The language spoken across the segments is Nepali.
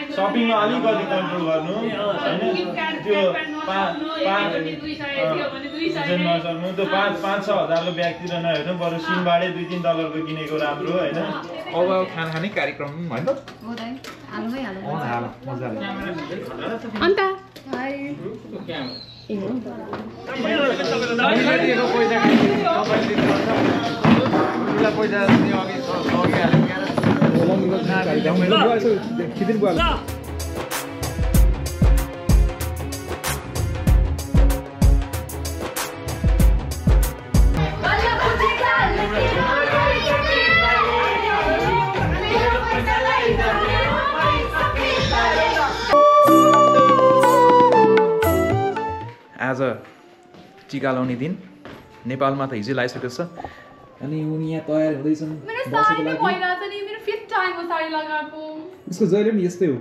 शपिङमा अलिकति कन्ट्रोल गर्नु हैन त्यो नसक्नु त्यो 5-6 हजारको ब्यागतिर नहेर्नु बरु सिमबाडे $2-3 को किनेको राम्रो हैन अब खाना खाने कार्यक्रम हैन त अन्त आज टीका लाउने दिन नेपालमा त हिजो लगाइसकेको छ अनि उनी यहाँ तयार हुँदैछन् बसेको लागि पहिला त नि मेरो फिट टाइम हो साडी लगाएको उसको जहिले पनि यस्तै हो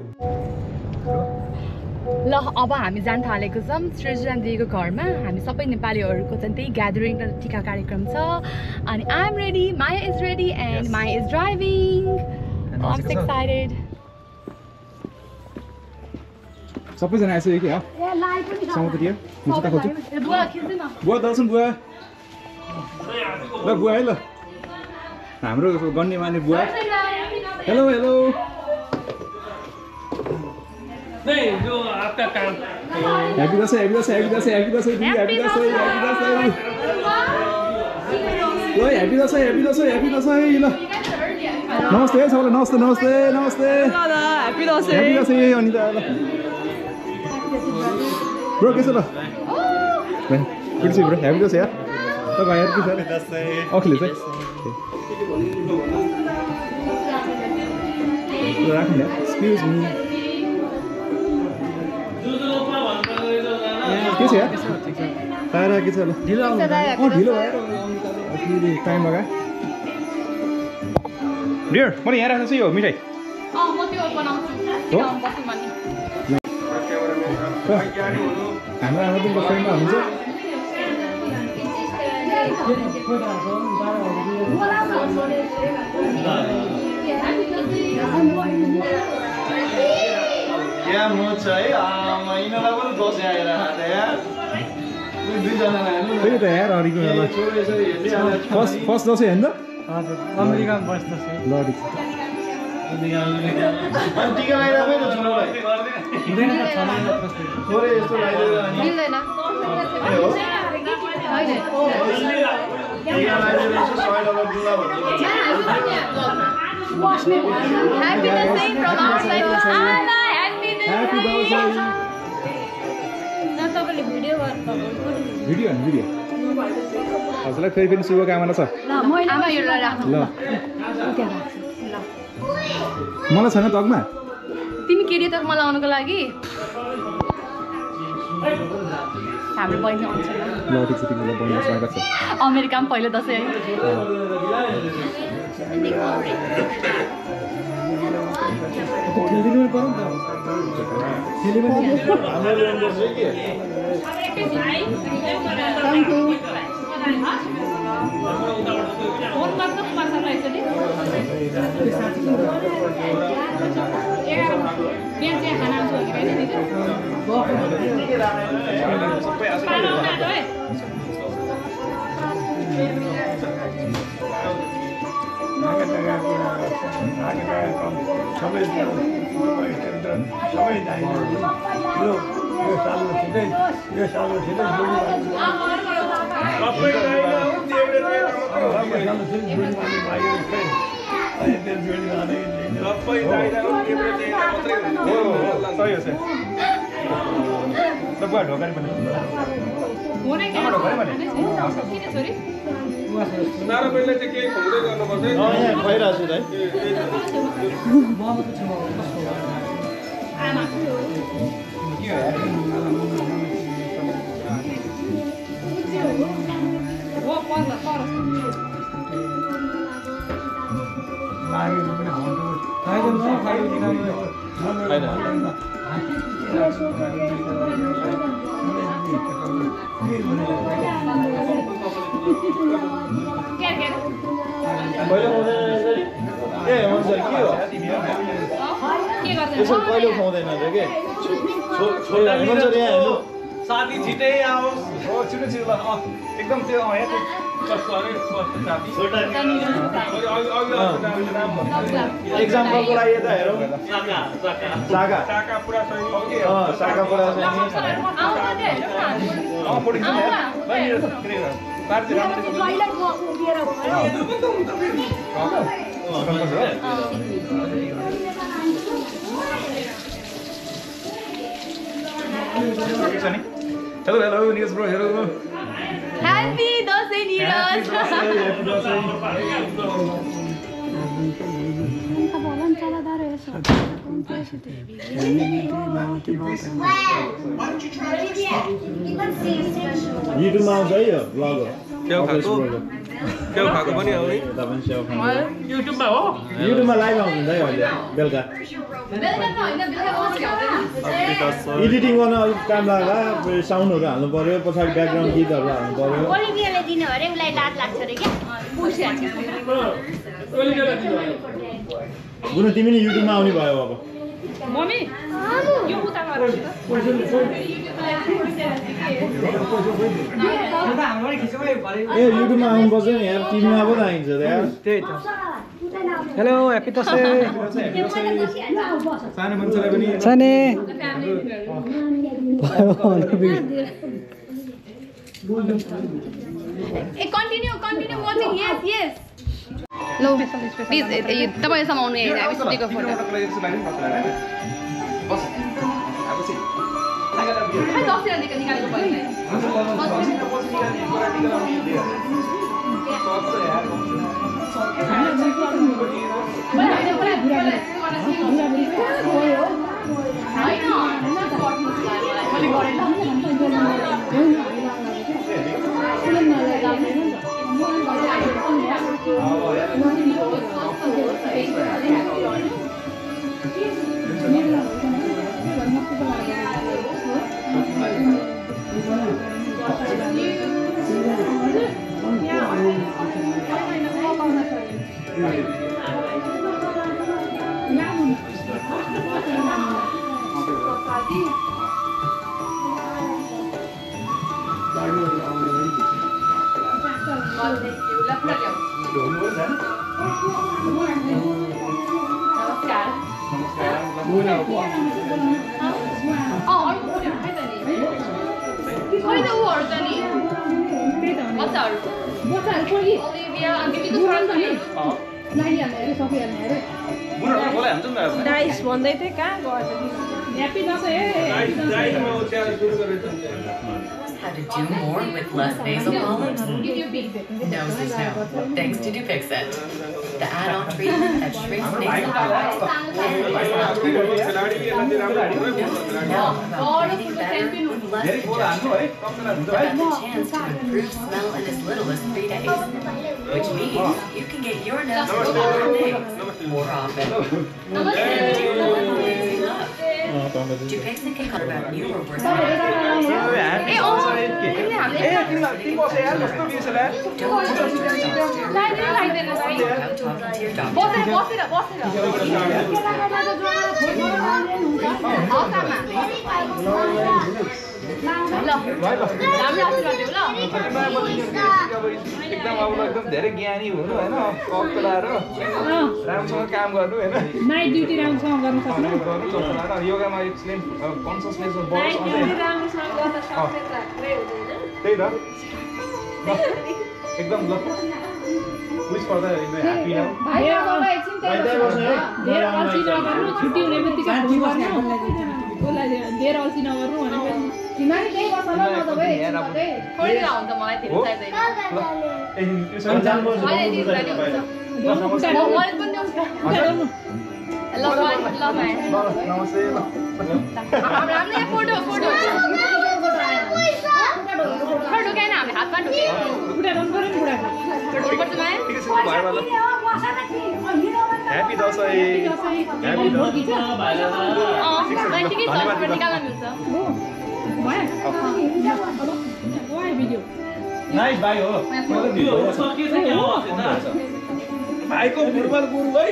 ल अब हामी जान थालेको छौं सृजना दिदीको घरमा हामी सबै नेपालीहरुको चाहिँ त्यही ग्यादरिङ र टीका कार्यक्रम छ अनि I am ready Maya is ready and Maya is driving I am so excited सबैजना आइसक्यो कि समुद्रिय मुजुता खोज्छु बुवा दर्शन बुवा ल बुवा है ल हाम्रो गण्यमान्य बुवा हेलो हेलो नहीं जो आपका काम happy Dashain happy Dashain happy Dashain happy Dashain happy Dashain happy Dashain ल happy Dashain happy Dashain happy Dashain ल नमस्ते सबैलाई नमस्ते नमस्ते नमस्ते दादा हैप्पी दशैं अनिता ल ब्रो कैसे ल good see bro happy Dashain यार तो भाइ यार के छ अखिले चाहिँ राख्नु एक्सक्युज मी के छ यार तारा के छ ल ढिलो ढिलो भयो फेरि टाइम लगा डियर म यहाँ राख्छु यो मिठाई म त्यो बनाउँछु बस्नु मान्ने हाम्रो आमा पनि बस्दैमा हुन्छ क्या म चाहिँ महिनालाई पनि दसैँ आएर हाते यार दुईजनालाई हेर्नु त्यही त यार अरूको फर्स्ट दसैँ होइन त अमेरिकामा बस्छ ल ठिक टीका लगाइरहेको त छोरालाई हुँदैन त छ महिना थोरै यस्तो लगाइदिएर अनि मिल्दैन हैन टीका लगाइदिएर यसो $100 दिला भन्नु Happy birthday from our side to Ala. Happy birthday. न तपाईले भिडियो गर्नु भिडियो हैन भिडियो हजुरलाई फेरि पनि शुभकामना छ ल मैले आमा यो राख्नु ल मलाई छैन तकमा तिमी केडी तक मलाई आउनको लागि हाम्रो बहिनी आउँछ ल ठिक छ तिमीलाई बहिनी स्वागत छ अमेरिकामा पहिलो दशैं है खेलिदिनु पर्यो नि त खेलिदिनु लाग्यो भने कहिले खुवाउँदैन यसरी ए हुन्छ के हो यसो कहिले खुवाउँदैन अरे के छोरा हुन्छ यहाँ हेर्नु साथी छिटै आओस् हो छिटो छिटो ल एकदम त्यो एक्जाम कको लागि यता हेरौँ सागा पुरा सही सागा पुरा hello hello news bro hello Happy Dashain Niraj युट्युबमा आउँछ है यो ब्लग त्यो खाएको पनि आउने युट्युबमा हो युट्युबमा लाइभ आउँछ है अहिले बेलुका एडिटिङ गर्न अलिक टाइम लाग्ला साउन्डहरू हाल्नु पर्यो पछाडि ब्याकग्राउन्ड गीतहरू हाल्नु पर्यो ओलिभियाले दिनु अरे उसलाई लाज लाग्छ अरे क्या गुण तिमी नि युट्युबमा आउने भयो अब मम्मी यो उता गर ए युट्युबमा आउनुपर्छ नि यार टिभीमा पो त आइन्छ त यार त्यही त हेलो ह्याप्पी दसैँ सानो मान्छेलाई पनि Sane continue watching yes low please तपाईँ समाउनु हेरेर हामी सुटेको फोटो निकालेको पर्ने डाइस भन्दै थिए कहाँ गर्छ happy Dashain How to do more with less nasal polyps? Nose is no, thanks to Dupixent, the add-on treatment that shrinks nasal polyps and less alternatives. Now about breathing better with less congestion, about the chance to improve smell in as little as 3 days, which means you can get your nose to smell more often. And do lazy love. Dupixent can cover about new or worse एकदम धेरै ज्ञानी हुनु हैन कपको लाएर राम्रोसँग काम गर्नु हैन नाइट ड्युटी राम्रोसँग गर्न सक्नु योगामा एक्सलेन्ट कन्सियसनेस बढ्छ त्यही त एकदम ल विश गर्दा एकदम ह्यापी नाउ धेर अल्छी नगर्नु छुट्टी हुने बित्तिकै हामी गर्नु उसलाई धेर अल्छी नगर्नु भनेपछि हिमाली त्यही गर्छ ल म त भाइ थोरै हुन्छ मलाई त्यो चाहिँदैन फोटो क्या हामी हातमा ढुक्यो happy Dashain happy Dashain nice भाइ हो भाइको फुटबल गुरु है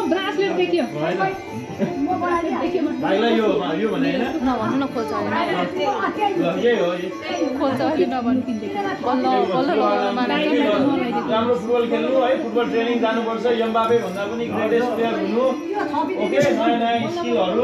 ब्रासलेट देखियो भाइलाई यो भने हैन नभन्नु न खोल्छ ल यही हो खोल्छ अहिले नभन्नु राम्रो फुटबल खेल्नु है फुटबल ट्रेनिङ जानुपर्छ एम्बापे भन्दा पनि ग्रेटेस्ट प्लेयर हुनु ओके नयाँ नयाँ स्किलहरु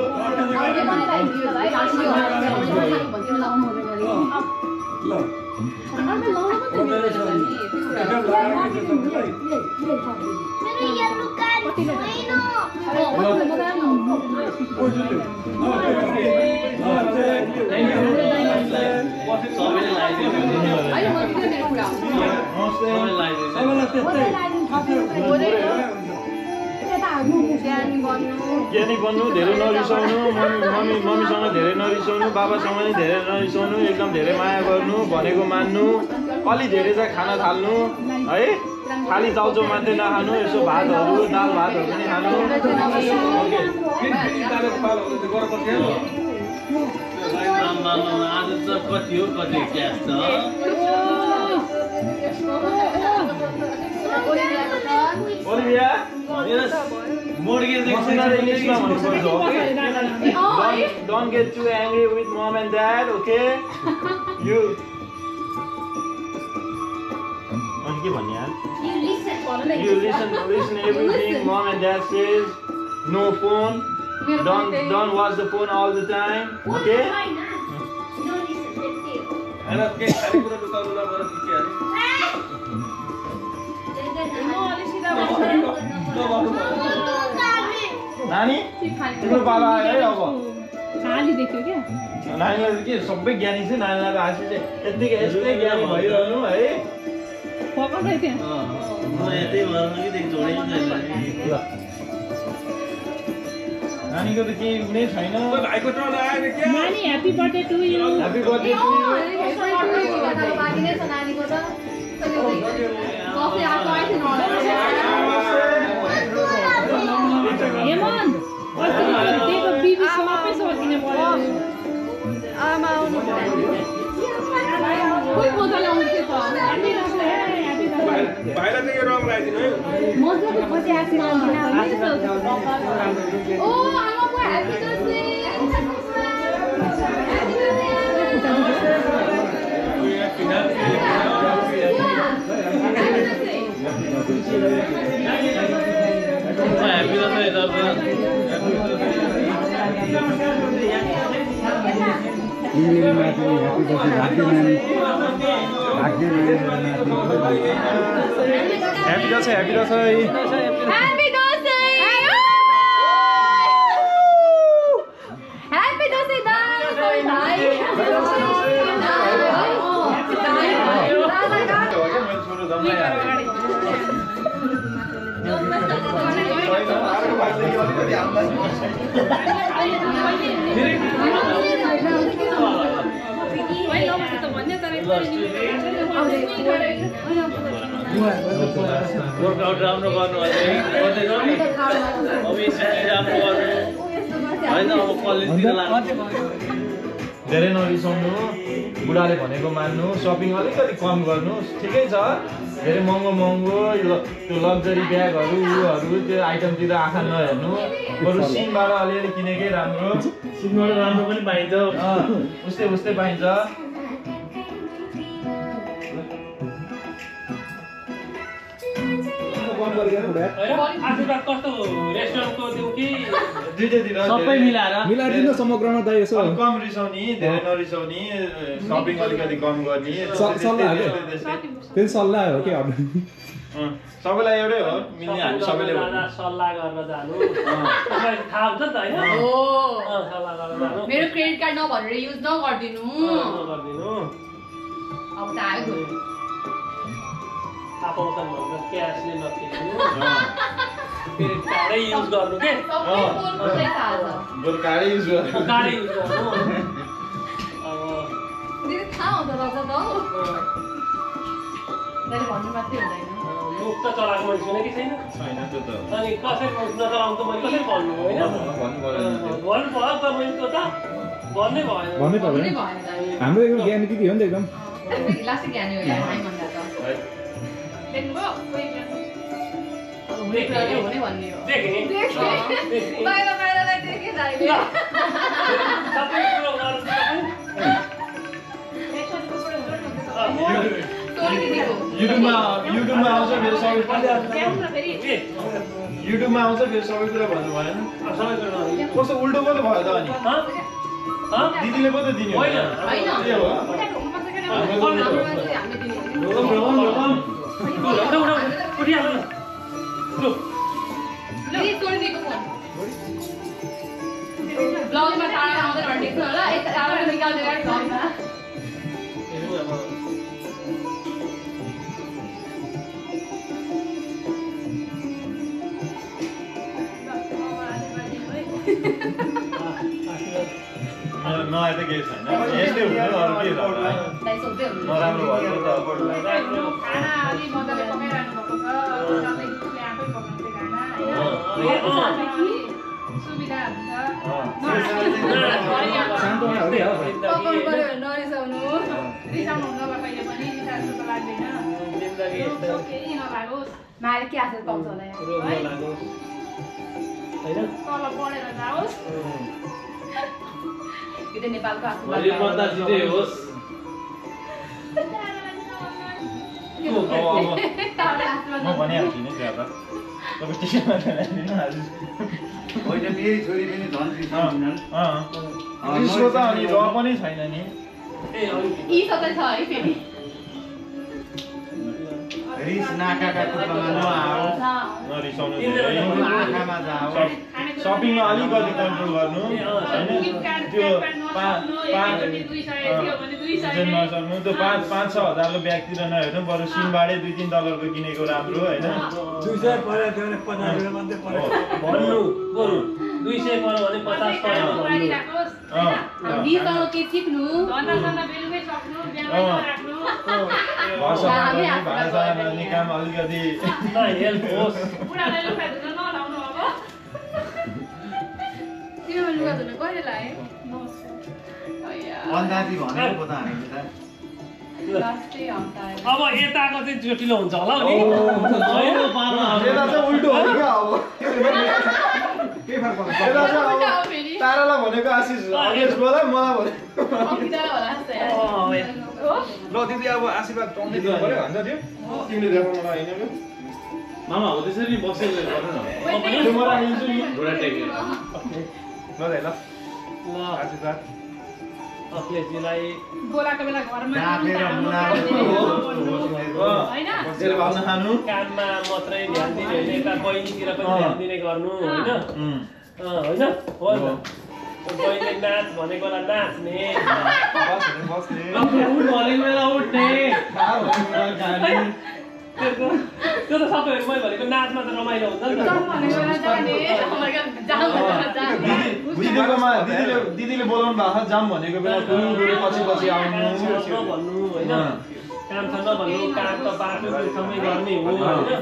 ज्ञानी बन्नु धेरै नरिसाउनु मम्मीसँग धेरै नरिसाउनु बाबासँग नि धेरै नरिसाउनु एकदम धेरै माया गर्नु भनेको मान्नु अलि धेरै चाहिँ खाना थाल्नु है खाली चाउचाउ मात्रै नखानु यसो भातहरू दाल भातहरू पनि खानु आज त कति हो कति क्यास छ ओलिभिया मोर्गेज इंग्लिशमा भन्नुपर्छ okay don't get too angry with mom and dad okay you अनि के भन्ने यार you listen everything mom and dad says no phone don't watch the phone all the time okay हैन के खानेकुरा लुकाउनु नपर्छ के अरे नानी तिम्रो पालो आयो है अब खाली देख्यो क्या नानीहरु के सबै ज्ञानी छ नानीहरु आसी चाहिँ यस्तै ज्ञानी भइरहनु है पकाउँदै त्यहाँ म यतै भर्नु कि देख जोडै छैन नानीको त केही कुनै छैन भाइको टर्न आयो नि के नानी happy birthday to you happy birthday to Hemant त्यहीको बिबी सबै सकिने पर्यो आमा आउनु कोही बोतल आउँछ त ह्यापी बर्थडे ह्यापी बर्थडे भाइलाई चाहिँ यो रङ लगाइदिनु है मजाको पछि आशीर्वाद दिन ओ आमा को happy birthday happy Dashain happy Dashain happy Dashain Happy Dosai! Happy Dosai Dai! Dai! Workout राम्रो गर्नु अझै गर्दै गर्नु ओबेसिटी राम्रो गर्नु हैन अब कलेजतिर लाग्नु धेरै नरिसाउनु बुढाले भनेको मान्नु सपिङ अलिकति कम गर्नु ठिकै छ धेरै महँगो त्यो लग्जरी ब्यागहरू उयोहरू त्यो आइटमतिर आँखा नहेर्नु बरु सिङबाट अलिअलि किनेकै राम्रो सिङबाट राम्रो पनि पाइन्छ उस्तै पाइन्छ आशीर्वाद कस्तो रेस्टुरेन्टको दिउ कि दुईटैतिर सबै मिलाइदिनु समग्रमा त यसो अलि कम रिसाउने धेरै नरिसाउने सपिङ अलिकति कम गर्ने सल्लाह हो त्यो सल्लाह हो कि अब सबैलाई एउटै हो मिल्ने हामी सबैले सल्लाह गर्न जानु तपाईलाई थाहा हुन्छ नि त हैन सल्लाह गर्न जानु मेरो क्रेडिट कार्ड नभनेर युज नगर्दिनु गर्दिनु अब त आयो आपाउँछन् भनेर क्यासले नकिन्नु क्रेडिट कार्डै युज गर्नु के सबै बोल्नु चाहिँ थाहा छ बरु कार्डै युज गर्नु कार्डै युज गर्नु अब दिदी थाहा हुँदो रहेछ त दाइले भन्नु मात्रै हुँदैन मुख त चलाएको मैले सुनेकै छैन अनि कसरी मुख नचलाउनु त मैले कसरी भन्नु होइन भन्नु भयो त मैले त भन्नै भएन भन्नै पर्दैन हाम्रो यो ज्ञानी दिदी हो नि त एकदम लास्ट ज्ञानी हो यार हामी भन्दा त देख्नुभयो कोही ज्ञानी हुने भन्ने हो देखेँ बाहिरलाई देखेँ दाइले सबै कुरो गर्नु युट्युबमा आउँछ फेरि सबै युट्युबमा आउँछ फेरि सबै कुरा भन्नु भएन सबै कुरो कस्तो उल्टो पो त भयो त अनि दिदीले पो त दिने होइन के हो उठिहाल्नु ल ब्लगमा टाढा आउँदैन भन्ने छ होला यता टाढा निकाल्दै राख्छ ब्लगमा नआए त केही छैन यस्तै हुन्छ अरू के दाइ सोध्दै हुनुहुन्छ नराम्रो भयो त खाना अलि मजाले पकाइरहनु भएको छ सबै कुकले आफै पकाउँछ खाना होइन सुविधा हुन्छ शान्त हुने हो कि हो पकाउनु पर्यो भने नरिसाउनु रिसाउनु हुँदैन कहिले पनि रिसा जस्तो त लाग्दैन केही नलागोस् माले के आशा पाउँछ होला यहाँ तल पढेर जाओस् यो त नेपालको मतदार जिते होस् म भनिहाल्छु नि त्यो अब तपाईँ टिकटमा होइन मेरी छोरी पनि झन् रिसको त अनि र पनि छैन नि यी सबै छ है फेरि रिस नाकाका कुरामा नआओस् नरिसाउनु आँखामा जाओस् सपिङमा अलिकति कन्ट्रोल गर्नु होइन त्यो नसक्नु त्यो 5-6 हजारको ब्यागतिर नहेर्नु बरु सिमबाडे $2-3 किनेको राम्रो होइन भन्नु बरु 200 पर्यो भने 50 पर्यो भन्नु हामीसँग के सिक्नु बेलुकै सक्नु बिहान राख्नु भाँडासाना काम अलिकति हेल्प होस् बुढालाई लुगा धुन नलाउनु अब तिमीले लुगा धुन कहिले लाग्यो अन्दाजी भनेको पो त हामीले त लास्टै हप्ता अब यताको चाहिँ जटिलो हुन्छ होला नि यता चाहिँ उल्टो हो क्या अब के फरक पर्छ यता चाहिँ अब तारालाई भनेको आशिष अगेन्स्ट बोला मलाई भनेको अङ्कितालाई होला जस्तो यार ल दिदी अब आशीर्वाद पाउँदै दिनु पर्यो भन्छ त्यो तिमीले देखाउन होइन मामा हो त्यसरी बसेर गर्नु न त्यो म राखिदिन्छु नि घोडा टेकेर ल दाइ ल ल आशीर्वाद अखिलेशजीलाई बोलाको बेला घरमा ढाकेर मुना होइन बसेर भात खानु काममा मात्रै ध्यान दिने होइन यता बहिनीतिर पनि ध्यान दिने गर्नु होइन होइन हो नि बहिनीले नाच भनेको बेला नाच्ने बस्ने उठ भनेको बेला उठ्ने त्यो त सबै मै भनेको नाचमा त रमाइलो हुन्छ नि त दिदीले बोलाउनु भएको जाम भनेको बेला पछि पछि आउनु भन्नु होइन काम छ नभन्नु काम त बाटो सँगै गर्ने हो होइन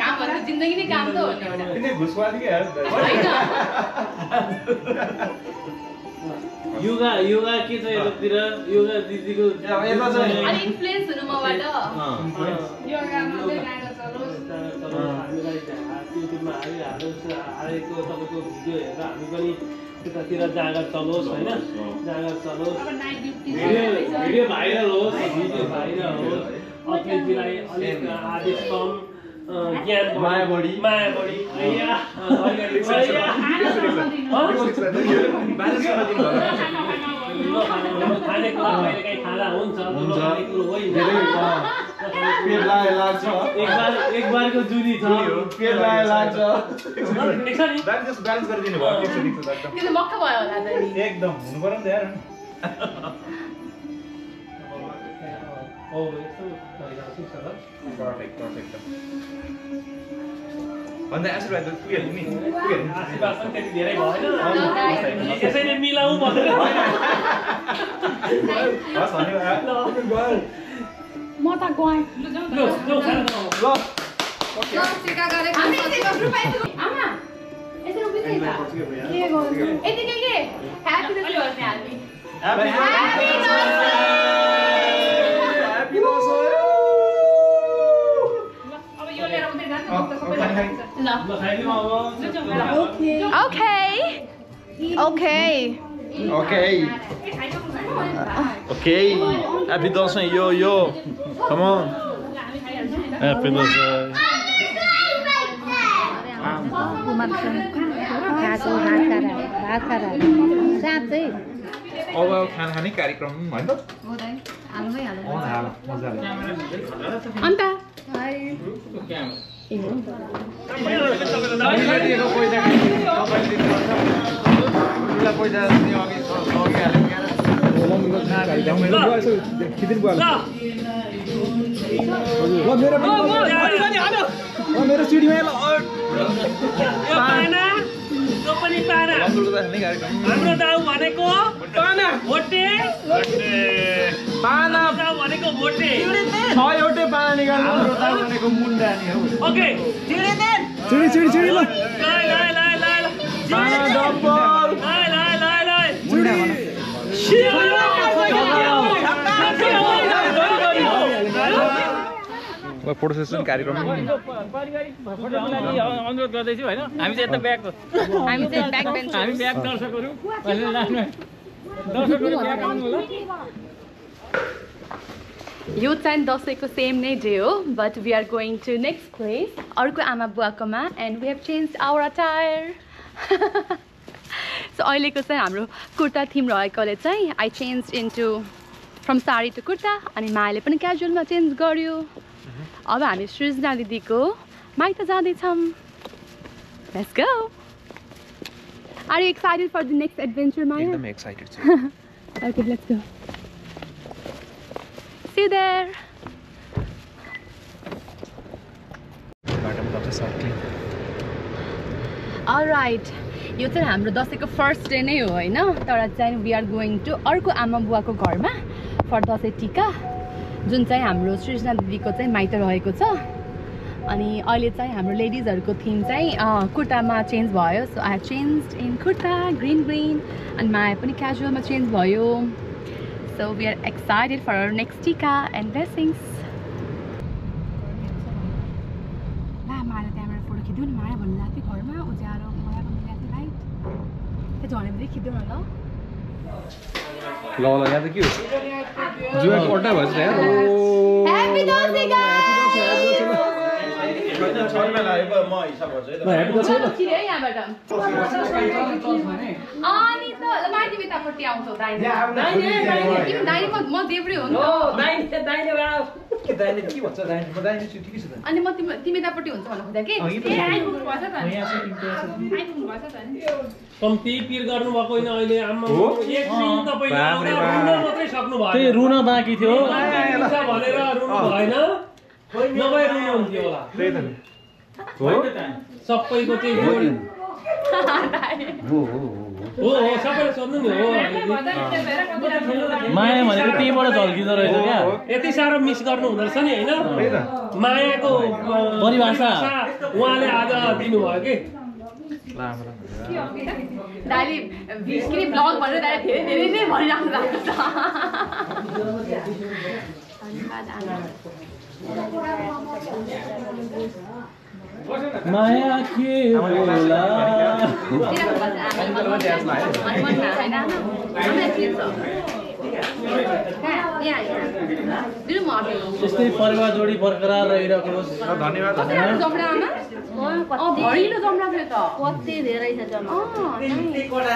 काम भन्दा जिन्दगी नै काम त हो नि एउटा किन घुसवादी के यार योगा योगा के छ यतातिर योगा दिदीको यता चाहिँ अनि इन्फ्लुएन्स हुनु मबाट योगामा चाहिँ गाडो चलोस् हामीलाई युट्युबमा हालेको तपाईँको भिडियो हेरेर हामी पनि त्यतातिर जाँगर चलोस् होइन जाँगर चलोस् अब नाइट ड्युटी भिडियो भाइरल होस् भिडियो भाइरल होस् अखिलेशजीलाई अलिक आदेश कम ज्ञान माया बढी माया बढी खाने कुरा कहिले काहीँ खाँदा हुन्छ नखाने कुरो होइन पेट लाग्छ एक बारको जुनी छ पेट लाग्छ ठिक छ नि ब्यालेन्स गरिदिनु भयो ठिक छ त्यो त मक्ख भयो होला त नि एकदम हुनु पर्यो नि त यार हो यस्तो गरिरहेको पर्फेक्ट भन्दा आशीर्वाद पुग्यो नि आशीर्वाद पनि त्यति धेरै भएन यसैले मिलाउँ भनेर हस् धन्यवाद म त गएँ लु जाऊ खाना खाऊ ल टिका गरेको हामी आमा यसो उभिन्छ नि त के गर्नु यति के ह्यापी दसैँ गर्ने हामी ह्यापी अब यो लिएर उतै जान्छ म त सबै ल ल खाइदिउँ अब okay okay okay happy Dashain यो कम अन ह्यापी दसैँ अब खाना खाने कार्यक्रम होइन मजाले अन्त मेरो सिडीमा पाना यो पनि पाना हाम्रो दाउ भनेको पाना भोटे पाना दाउ भनेको भोटे 6 एउटै पाना निकाल्नु हाम्रो दाउ भनेको मुन्डा नि हो ओके चिडी ल ल पाना डब्बल फोटो सेसन कार्यक्रम अनुरोध गर्दैछु होइन हामी चाहिँ यता ब्याग बेन्च हामी ब्याग दर्शकहरू अहिले लानु दर्शकहरू ब्याग आउनु होला यो चाहिँ दसैँको सेम नै डे हो but we are going to next place अर्को आमा बुवाकोमा and we have change our attire so अहिलेको चाहिँ हाम्रो कुर्ता थिम रहेकोले चाहिँ I change into from sari to kurta अनि मायाले पनि क्याजुअलमा चेन्ज गर्यो अब हामी सृजना दिदीको माइत जाँदैछौँ let's go are you excited for the next adventure Maya एकदम एक्साइटेड छु okay let's go see you there alright यो चाहिँ हाम्रो दसैँको फर्स्ट डे नै हो होइन तर चाहिँ वी आर गोइङ टु अर्को आमा बुवाको घरमा फर दसैँ टिका जुन चाहिँ हाम्रो सृजना दिदीको चाहिँ माइत रहेको छ अनि अहिले चाहिँ हाम्रो लेडिजहरूको थिम चाहिँ कुर्तामा चेन्ज भयो so I have change in kurta green अनि माया पनि क्याजुअलमा चेन्ज भयो so we are excited for our next tika and blessings ला माया त्यहाँबाट फोटो खिच्दिउँ न माया भन्नु लाग्थ्यो घरमा उज्यालो मलाई पनि लाग्थ्यो लाइट त्यो भनेपछि खिच्दिउँ न ल ल यहाँ त के हो जुवा पट्टा भएछ यार ह्यापी दसैँ गाइस छर्मा लागेको म हिसाब गर्छु है ल ह्यापी दसैँ ल छिरे यहाँबाट अनि त ल माथि भित्रपट्टि आउँछौ दाइने किन दाइने म देब्रे हो नि के भन्छ दाइने म दाइने छु ठिकै छ त अनि म तिमी यतापट्टि हुन्छ भन्नु खोज्दा कि आइपुग्नु भएछ त आइपुग्नु भएछ त नि कम्ती पिर गर्नुभएको होइन अहिले आम्मा एकछिन तपाईँले आउँदा रुन मात्रै सक्नु भयो त्यही रुन बाँकी थियो भनेर रुनु भएन नभए रुनुहुन्थ्यो होला त्यही त हो सबैको त्यही हो सबैले सोध्नु नि हो माया भनेको त्यहीबाट झल्किँदो रहेछ क्या यति साह्रो मिस गर्नु हुँदो रहेछ नि होइन मायाको परिभाषा उहाँले आज दिनुभयो कि दाइले किन ब्लग भनेर दाइले धेरै नै भनिराख्नु भएको छ माया के होला त्यस्तै परिवार जोडी बरकरार रहिरहोस् धन्यवाद भरिलो जम्रा थियो त कति धेरै छ जम्मा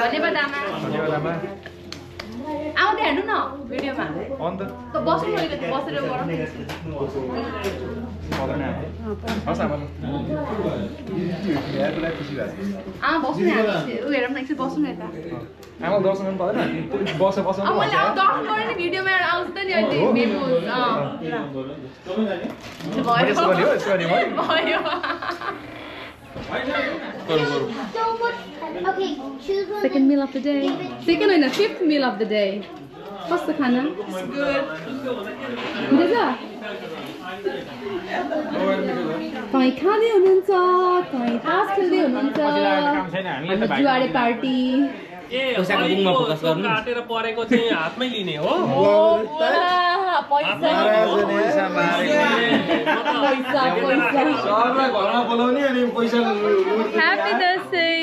धन्यवाद आमा आउँदै हेर्नु न भिडियोमा अन्त बस्नु मैले बसेर गरौँ आमा बस्नु उ हेरौँ न एकछिन बस्नु न यता आमा दर्शन गर्नु पर्दैन बस मैले अब दर्शन गरेँ नि भिडियोमा आउँछ त नि अहिले भयो Okay, choose one. Second meal of the day. Second and fifth meal of the day. What's the खाना? Good. Good. कहीँ खाँदै हुनुहुन्छ कहीँ तास खेल्दै हुनुहुन्छ जुवाडे पार्टी काटेर परेको चाहिँ हातमै लिने हो ह्यापी दसैँ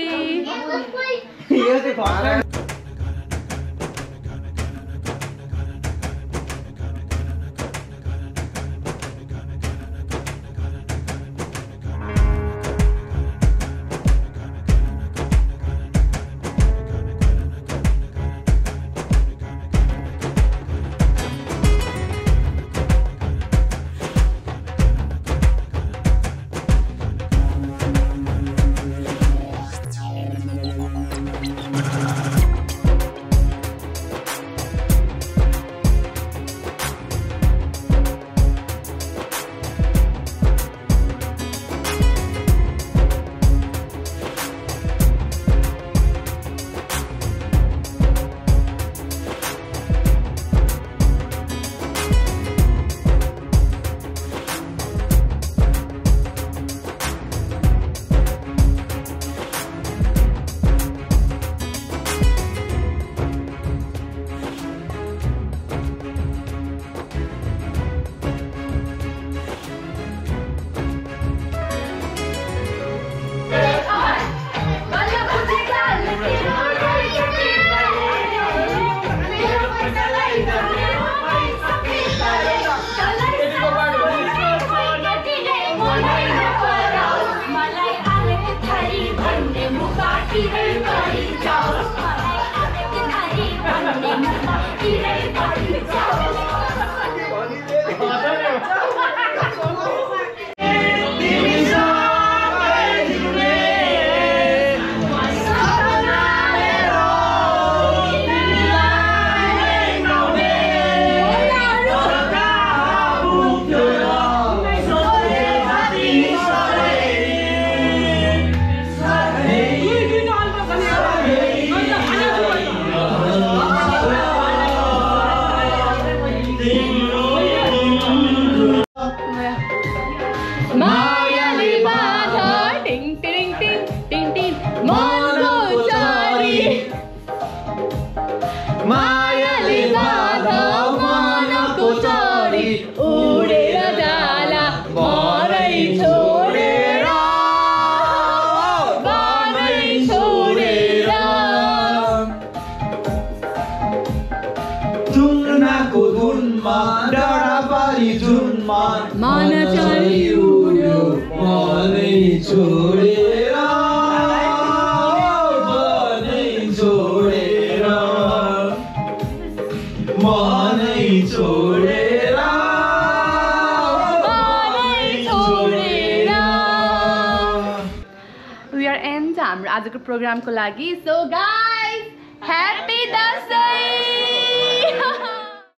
हाम्रो आजको प्रोग्रामको लागि सो गाइस ह्यापी दसैँ